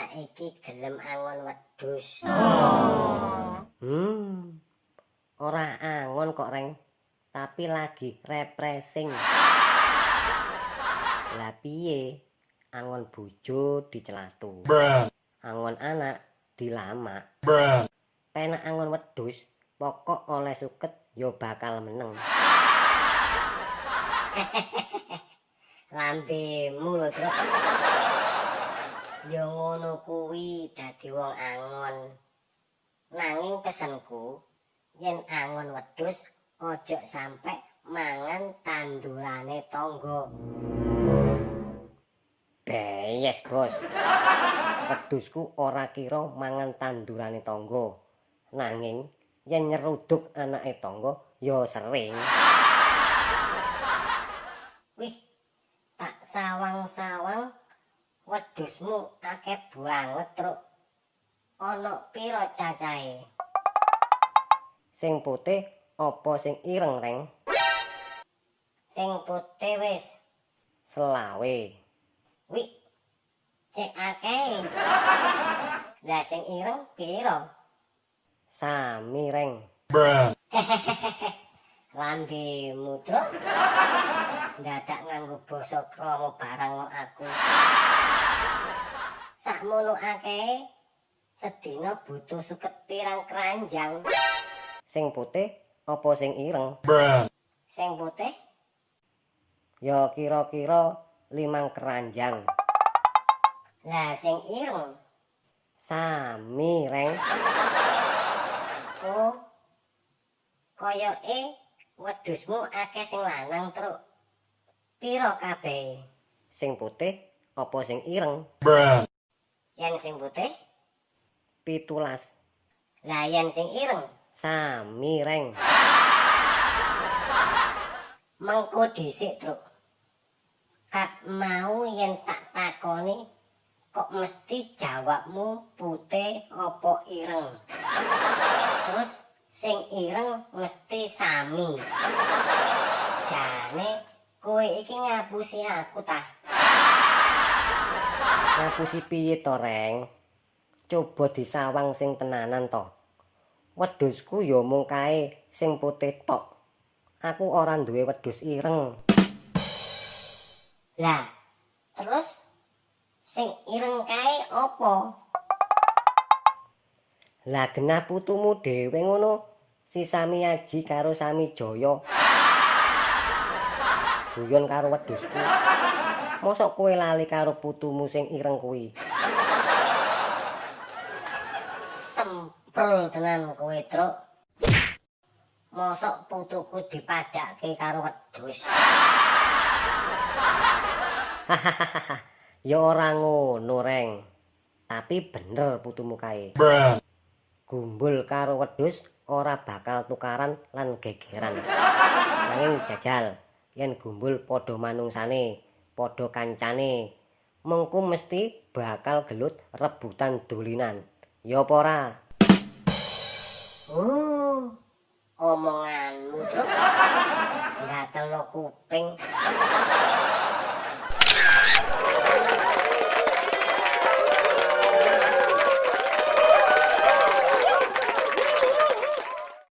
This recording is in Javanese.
saiki gelem angon wedhus. Ora angon kok, Reng. Tapi lagi refreshing. Lah piye? Angon bojo dicelatu. Angon anak dilamak. Penak angon wedhus, pokok oleh suket ya bakal meneng. Lambemu lho, Truk. Ya ngono kuwi dadi wong angon. Nanging pesenku, yen angon wedhus aja sampe mangan tandurane tangga. Beyes, Bos. Wedhusku ora kira mangan tandurane tangga. Nanging yen nyeruduk anake tangga ya sering. Wih, tak sawang-sawang wedhusmu akeh banget, Truk. Ana pira cacahe? Sing putih apa sing ireng, Reng? Sing putih wis. 25. Wih, cek akeh. Lah sing ireng pira? Sami, Reng. Lambemu, Truk. Dadak nganggo basa krama barang kok aku. Sakmono akeh, sedina butuh suket pirang keranjang. Sing putih apa sing ireng? Sing putih? Ya kira-kira 5 keranjang. Lah sing ireng? Sami, Reng. Oh. Koyoke wedhusmu akeh sing lanang, Truk. Pira kabeh? Sing putih apa sing ireng? Yen sing putih? 17. Lah yen sing ireng? Sami, Reng. Mengko dhisik, Truk. Kat mau yen tak takoni kok mesti jawabmu putih apa ireng. Terus sing ireng mesti sami. Jane kowe iki ngapusi aku ta? Ngapusi piye to, Reng? Coba disawang sing tenanan to. Wedhusku ya mung kae sing putih tok. Aku ora duwe wedhus ireng. Lah, terus sing ireng kae apa? Lah genah putumu dhewe ngono, si Sami Aji karo Sami Jaya. Guyon karo wedhusku. Mosok kowe lali karo putumu sing ireng kuwi? Semprul tenan kowe, Truk. Mosok putuku dipadhakke karo wedhus. Hahaha. Ya ora ngono, Reng. Tapi bener putumu kae. Gumbul karo wedhus ora bakal tukaran lan gegeran. Nanging jajal yen gumbul padha manungsane, padha kancane, mengko mesti bakal gelut rebutan dulinan. Ya apa ora? Oh, omonganmu, Truk. Gatelno kuping.